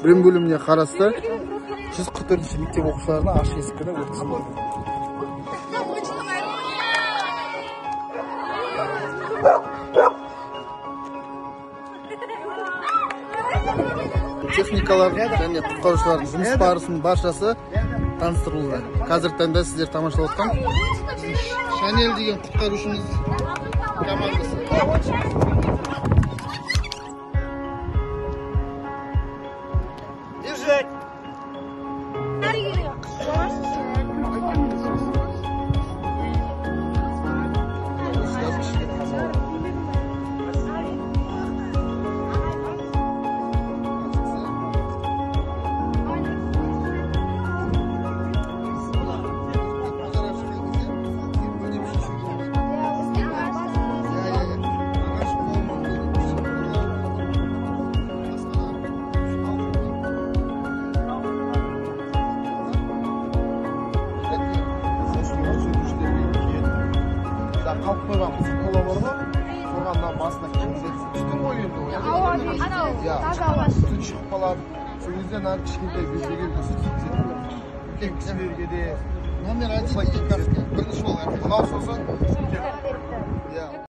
Білім бөліміне қарасты 144 мектеп оқушыларына ашық есік күні өткізілді. Техникалар және құтқарушылардың жұмыс барысының баршасы таныстырылды. Қазіргі таңда сіздер тамашалап отқан Шанель деген құтқарушымыз командасы. Держать! Қалып қойған кола бар ғой, қорғаннан басына кигізеді. Түтін ғой енді ол. Түтін шығып қалады. Сол кезде мына кішкентай бездеге сүт кигізеді. Үлкен кісілерге де. Номер 1 деген бірінші ол. Мынау сосын.